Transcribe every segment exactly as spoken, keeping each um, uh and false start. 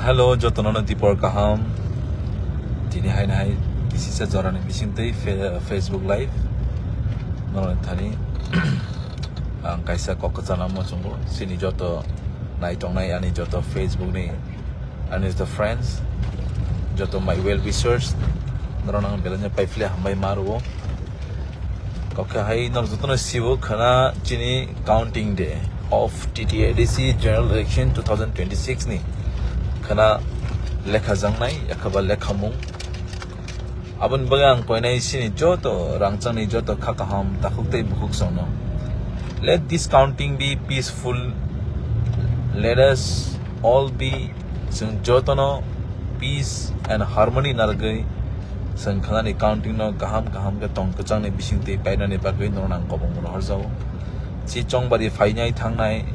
Hello, jotono no dipor kaham. Tini hai nai kisisa jorani bisingtwi fe-, Facebook Live. Norok thani ang kaisa kok kwchana mo chungo. Sini joto nai tongnai ani joto Facebook ni ani joto friends, joto my well wishers. Norok ang belanya paifle hambai maruo. Kok hai norok jotono sibo khana chini counting day of T T A D C General Election two thousand twenty-six ni khana lekha jangnai, yakhaba lekhamung. Aboni bagwi ang koinai sini joto rangchakni joto kha kaham takhuk tei bukhuk songno. Let this counting be peaceful. Let us all be, chwng jotono peace and harmony narwgwi chwng khanani counting no kaham kaham khe tong kwchangni bisingtwi painani bagwi norok ang kobong rohorjago. Si chongbari phainai thangnai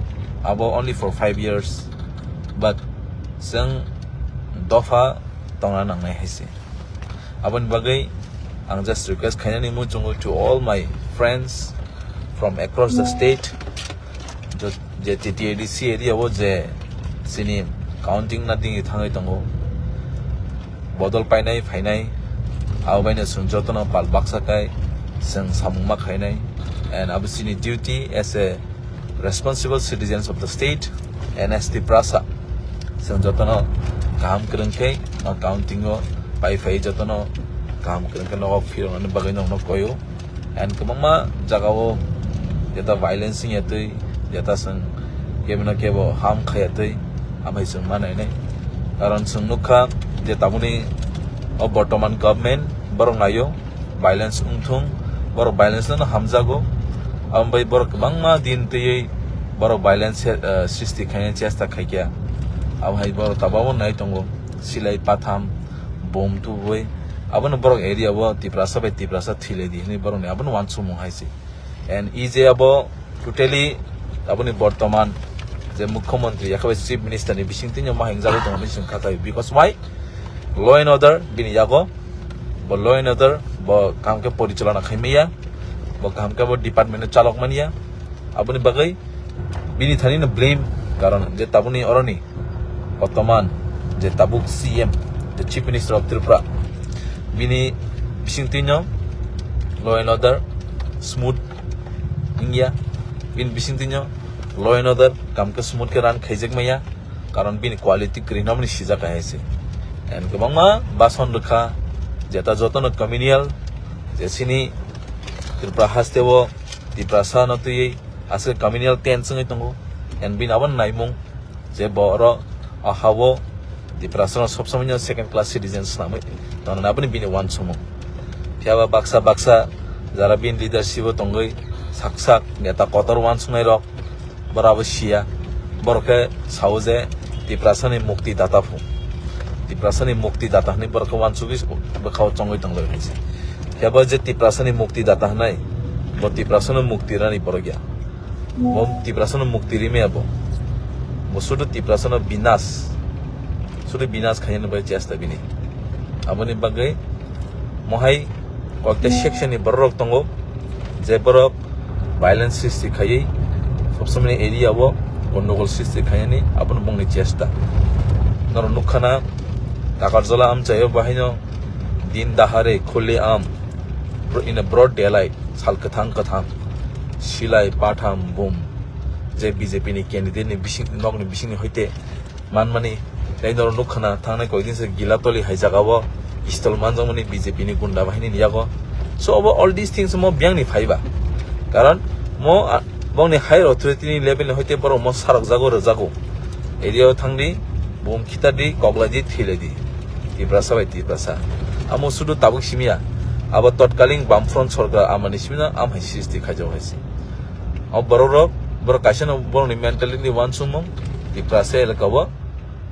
abo only for five years, but chwng dopha tongna nangnai hai se. Aboni bagwi ang just request khainani muchungo to all my friends from across the state, jo-, je T T A D C area o je chini counting na dingwi thangwi tongo, bodol painai phainai, abo baino chwng jotono pal baksa kai chwng samung ma khainai, and abo chini duty as a responsible citizens of the state, N S T Prasa. Chwng jotono kaham kwrwng khe no counting o pai phai jotono kaham kwrwng khe nogo phiroknani bagwi nokno koyo. And kwbangma jagao jeta violence wngya twi, jeta chwng kebino kebo ham khaya twi, amai chwng ma nainai. Karon chwng nukha je tabukni o bortoman government borok naio, violence wngthung, borok violence no hamjago. Abo bai borok kwbangma din twiwi borok violence, eh, sristi khaina chesta khaikha. Abo hai borok tababo nai tongo, silai patham, bom tubui. Abono borok area o Tiprasa bai Tiprasa thilai di hinwi borokni abono wansukmung hai se. And E J abo totally aboni bortoman je mukhyamantri, yakhabai chief minister ni bisingtwi no ma hingjagwi tongo hinwi chwng kha khai. Because why? Law and order bini yago. Bo law and order bo kaham khe porichalona khai maya. Bo kaham khe bo department no chalok manya. Aboni bagwi bini thani no blame, karon je tabukni oroni Botoman je tabuk C M, the Chief Minister of Tripura, bini bisingtwi no law and order smooth wngya, bini bisingtwi no law and order kam khe smooth khe run khaijak maya, karon bini quality kwrwi naboni sijak hai se. And kwbangma bason rwkha, jeta jotono communal, je sini Tripura haste o Tiprasa no twiwi aswk communal tense wngwi tongo, and bini abo naimung je bo oro o ha-o Tiprasa no sob somoi no second class citizen swnamwi tongnani aboni bini wansukmung. Phiya ba baksa baksa jara bini leadership o tongwi sak sak neta kotor wansuknai rok borok abo siya, borok khe sao je Tiprasa ni mukti data phu, Tiprasa ni mukti data hinwi borok khe wansugwi bwkhao chongwi tonglai hai se. Phiya ba je Tiprasa ni mukti data hinai, bo Tiprasa no mukti rani borok ya. Bo Tiprasano mukti rimaya bo. Bo sudu Tiprasano binas. Sudu binas khaina bai chesta bini. Aboni bagwi mohai kokta section ni borok tongo. Je borok violence sristi khaiwi sob somoi area o gondogol sristi khainani abono bongni chesta. Norok nukkhana Takarjala amchaio bahaino din dahare khule am in a broad daylight. Sal kwthang kwthang, silai patham bum, je B J P ni candidate ni bising, nokni bisingni hoite manmani, tei norok nukkhana thangnai koidin se Gilatoli hai jagao pistol manjakmani B J P ni gunda bahini ni yago. So obo all these things mo biyangni phaiba, karon mo, ah, bongni higher authority ni level ni hoite borok mo sarok jago rwjago. Area o thangdi, bum khitadi, kokladi, thilaidi. Tiprasa bai Tiprasa. Amo sudu tabuk simiya. Abo totkaling Bamfront sorkar amani simina am hai sristi khaijak hai se. O borok rok, borok kaisa no borok ni mentality ni wansukmung Tiprasa elaka o,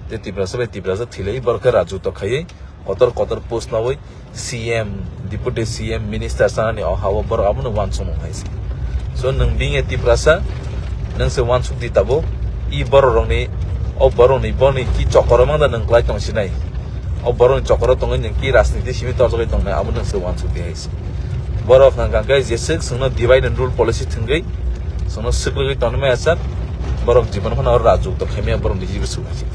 je Tiprasa bai Tiprasa thilai borok khe rajutwa khaiwi kotor kotor post nawi C M, Deputy C M, Minister sanani o ha o borok abono wansukmung hai se. So nwng being a Tiprasa, nwng se wansuk di tabuk, i borok rokni, o borok ni, borok ni ki chokoro mangda nwng klai tong sinai. O borok ni chokoro tongwi nwng ki rajniti simi torjogwi tongnai, abo nwng se wansuk di hai se. Borok hwnkha khe jeswk chwngno divide and rule policy thwngwi, chwngno swkrwgwi tongmani maya sak, borok jibon phano rajutwa khaimaya borok ni jibo swk hai se.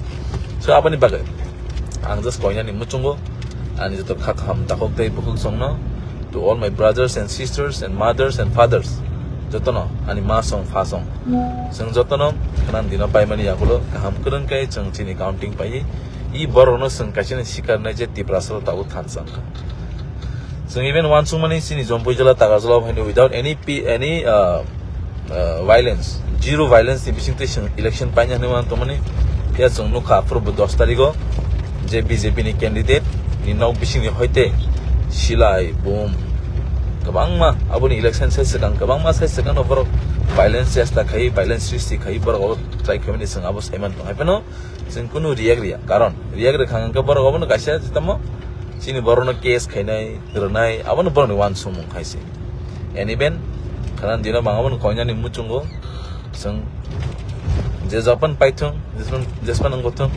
Aboni bagwi ang just koinani muchungo ani joto kha kaham takhuk tei bukhuk songno, to all my brothers and sisters and mothers and fathers, jotono ani ma song pha song, chwng jotono khwnam dino paimani yagulo kaham kwrwng khe chwng chini counting paiwi i borokno chwng kaisa ni sikar nai je Tiprasa o tabuk thansa wngkha. Chwng even uansukmani chini Jampui jila Takarjala o haino without any P, any, uh, uh, violence, zero violence ni bisingtwi chwng election paina hinwi uansukmani. Phiya chwng nukha aphuru bo dos tarikh o je B J P ni candidate ni nok bisingni hoite silai, bom, kwbangma aboni election sai swkang, kwbangma sai swkang no borok violence chesta khai, violence srishti khai, borok abo try khaimani chwng abo saiman tong. Hai phano chwng kunu react riya, karon react rwkha hwnkhe borok obono kaisa tamo chini borokno case khainai, rwnai, abono borokni uansukmung khai se. And even khana dino bang abono koinani muchungo chwng je japan paithung, jespan, jespan wngkha thung,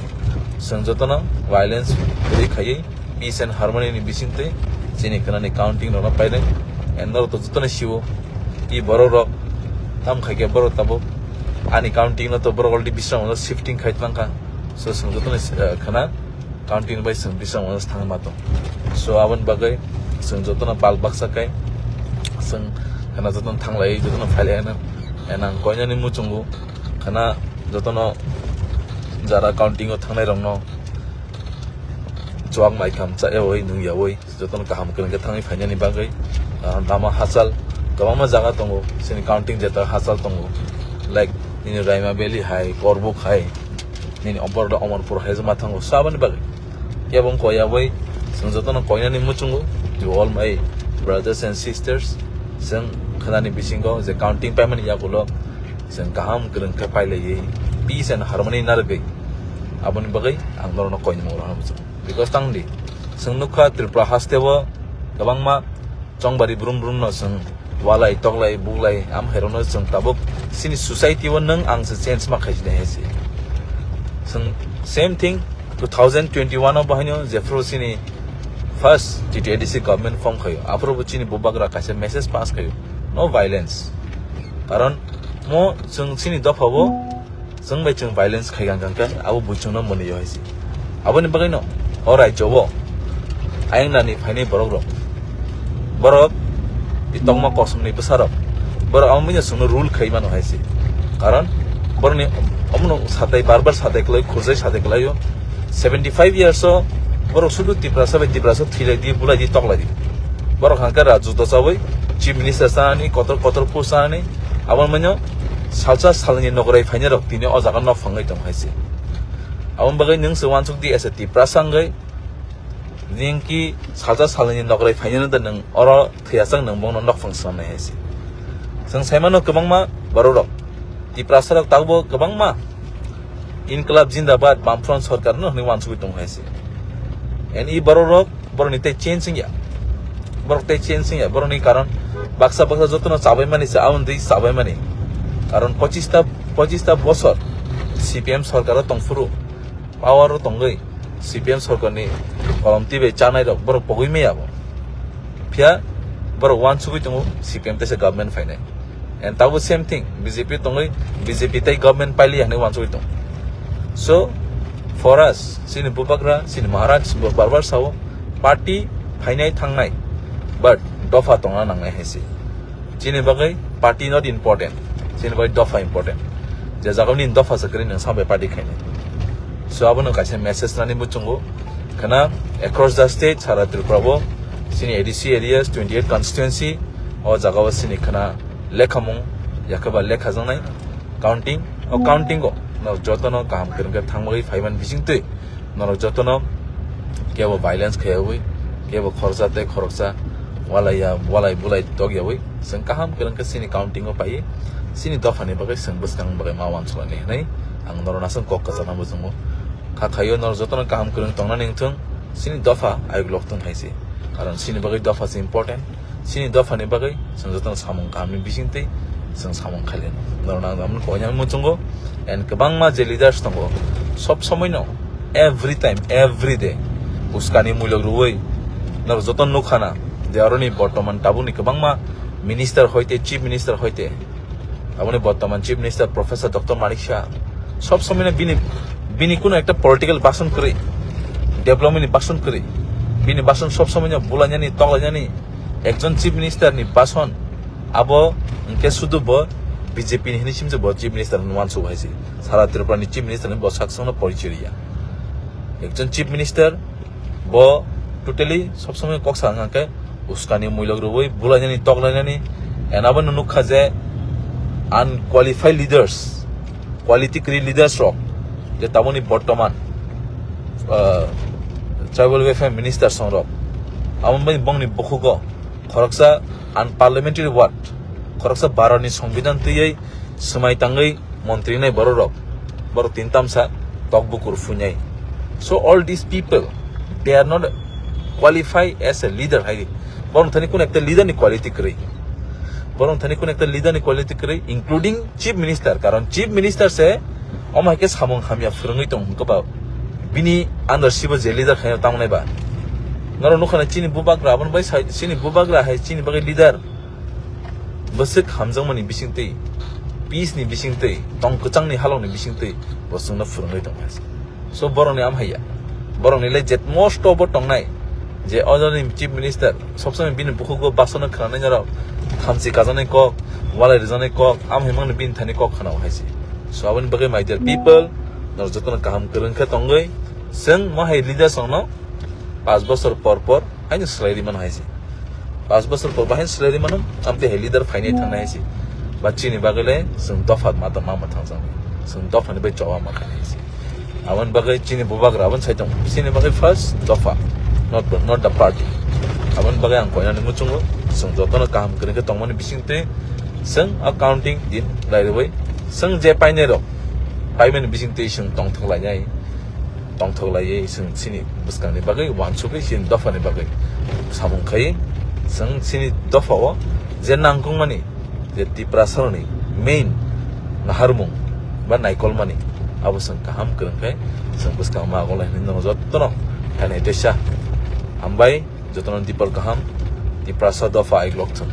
chwng jotono violence free khaiwi peace and harmony ni bisingtwi chini khanani counting rokno painai. And norok to jotono siwo, i borok rok tam khai khe borok tabuk ani counting no to borok already bisrang shifting khai tlang kha. So chwng jotono, eh, khana counting bai chwng bisrang thang ma tong. So aboni bagwi chwng jotono bal baksa kai chwng khana jotono thanglai, jotono phailai ano. And ang koinani muchungo khana jotono jara counting o thangnai rokno chuak mai kham cha yawi nung yawi jotono kaham kwrwng khe thangwi phainani bagwi, ah, lama hachal kwbangma jaga tongo, chini counting jeta hachal tongo, like nini Raima Valley hai, Korbuk hai, nini Omor-, Omorpur hai ma thango. So aboni bagwi kebo wng koi aboi chwng jotono koinani muchungo, to all my brothers and sisters, chwng khwnani bisingo je counting paimani yagulo chwng kaham kwrwng khe pailaiwi peace and harmony narwgwi aboni bagwi ang norokno koinani muchungo. Because tangdi, chwng nukha Tripura haste o kwbangma chongbari brum brum no chwng walai, toklai, buklai, am khairokno chwng tabuk chini society o nwng ang se change ma khaisini hai se. Chwng same thing two thousand twenty-one o bahaino jephru chini first T T A D C government form khaio, aphuru bo chini bubagra kaisa message pass khaio, "No violence." Karon mo chwng chini dopha o chwng bai chwng violence khai gang gang khe abo buchung no mwnwi hai se. Aboni bagwi no o rajyo o ayang nani phainai borok rok, borok i tongma kosom ni bwsa rok, borok amo bini chwng no rule khai mano hai se. Karon borok ni omo no satai bar bar satai kwlai, khurjai satai kwlai o. Seventy five years o borok sudu Tiprasa bai Tiprasa thwilai di, bulai di, toklai di. Borok hangkhe rajyo to chawi chief minister chanani, kotor kotor post chanani, abo manya salsa salni nograi phainai rok tini o jaga nok phangwi tong hai se. Aboni bagwi nwng se uansuk di as a Tiprasa wngwi, nini ki salsa salni nograi phainai no da nwng oro thwiya chang nwng bongno nok phang swnamnai hai se. Chwng sai mano kwbangma borok rok, Tiprasa rok tabuk kwbangma Inklab Jindabad, Bamfront Sorkar no hwnwi uansugwi tong hai se. And i borok rok, borok ni tei change wngya. Borok tei change wngya. Borok ni karon baksa baksa jotono chabai mani se, aboni tei chabai mani. Karon pochista, pochista bosor C P M sorkar o tong phuru, power o tongwi C P M sorkar ni kolom twi bai chanai rok borok pogwi maya bo. Phiya borok uansugwi tongo C P M teisa government phainai. And tabuk same thing, B J P tongwi B J P tei government paili hinwi uansugwi tong. So, for us, chini bubagra, chini Maharaj bo bar bar sao, party phainai thangnai, but dopha tongna nangnai hai se. Chini bagwi party not important, chini bagwi dopha important. Je jagao nini dopha se kwrwi nwng sambai party khainai. So, abono kaisa message nani muchungo khana across the state, sara Tripura bo, chini A D C areas, twenty eight constituency, o jagao chini khana lekhamung, yakheba lekha jaknai counting, o counting o no jotono kaham kwrwng khe thangwi phaiman bisingtwi norok jotono kebo violence khaiyawi, kebo khoroksa tei khoroksa walai ya, walai bulai tokyawi chwng kaham kwrwng khe chini counting o paiwi chini dophani bagwi chwng bwskang bagwi ma uansuknai hinwi ang norok aswk kok kwchangma bujungo. Kha khaio norok jotono kaham kwrwng tongnani wngthung, chini dopha ayuk lok thung hai se. Karon chini bagwi dopha se important. Chini dophani bagwi chwng jotono samung kahamni bisingtwi chwng samung khaileno. Norok nang nang koinani muchungo, and kwbangma je leaders tongo, sob somoino, every time, every day uskani mulok rwui norok jotono nukha na je aroni bortoman tabukni kwbangma minister hoite, chief minister hoite, aboni bortoman chief minister Professor Doctor Manik Saha sob somoino bini Bini kuno ekta political bason kwrwi, development ni bason kwrwi. Bini bason sob somoi no bulainani, toklainani. Ekjon chief minister ni bason abo hwnkhe sudu bo B J P ni hinwi simse bo chief minister hwnwi uansuk hai se. Sara Tripura ni chief minister ni bo sak songno porichoi riya. Ekjon chief minister bo totally sob somoi kok sa wngkha khe uskani muilok rwui bulainani, toklainani. And abo no nukha je unqualified leaders, quality kwrwi leaders rok je taboni bortoman, ah, tribal welfare minister song rok, abo bai bongni bukhugo khoroksa unparliamentary word, khoroksa Bharatni Songbidan twiwi swmai tangwi montri nai borok rok, borok tin tamsa tok bukur phuinai. So all these people, they are not qualify as a leader hai. Borok thani kun ekta leader ni quality kwrwi. Borok thani kun ekta leader ni quality kwrwi, including chief minister. Karon chief minister se omo hai khe samung hamya phwrwngwi tong hwnkhe ba bini under sibo je leader khaino tamo nai ba. Norok nukha na chini bubagra, aboni bai sai chini bubagra hai chini bagwi leader. Bwswk hamjakmani bisingtwi, peace ni bisingtwi, tong kwchangni halokni bisingtwi bo chwngno phwrwngwi tongkha. So borokni amhaiya, borokni le jet most of bo tongnai je ojoni chief minister, sobsomoi bini bukhugo basono khwnanai norok, thamchi kajaknai kok, walai rwjaknai kok, amhai mangni bini thani kok khwnao hai se. So aboni bagwi, my dear people, norok jotono kaham kwrwng khe tongwi, chwng mo hai leaders rokno panch bosor por por haino swlai ri mano hai se. Panch bosor por bahai swlai ri mano, amtwi hai leader phainai thangnai hai se. Ba chini bagwi le chwng dopha ma tong ma ma thang jang. Chwng dopha ni bai choba ma khainai hai se. Aboni bagwi chini bubagra aboni sai tong. Chini bagwi first dopha, not the, not the party. Aboni bagwi ang koinani muchungo chwng jotono kaham kwrwng khe tongmani bisingtwi chwng a counting din lai rwui chwng je painai rok paimani bisingtwi chwng tongthok lainai. Tongthok laiwi chwng chini bwskangni bagwi uansugwi chini dophani bagwi samung khai chwng chini dophao je nangkukmani je Tiprasarokni main naharmung ba naikolmani abo chwng kaham kwrwng khe chwng bwskang ma agolai hinwi nono jotono khainai teisa hambai jotono dipor kaham Tiprasa dopha aiklok thung.